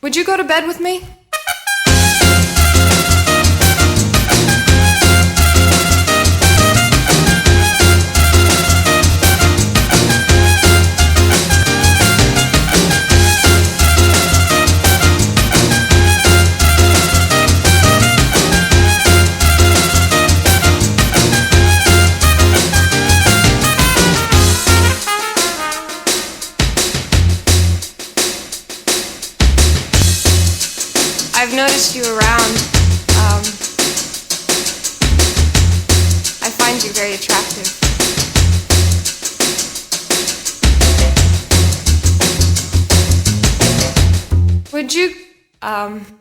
Would you go to bed with me? I've noticed you around. Um, I find you very attractive. Would you, um...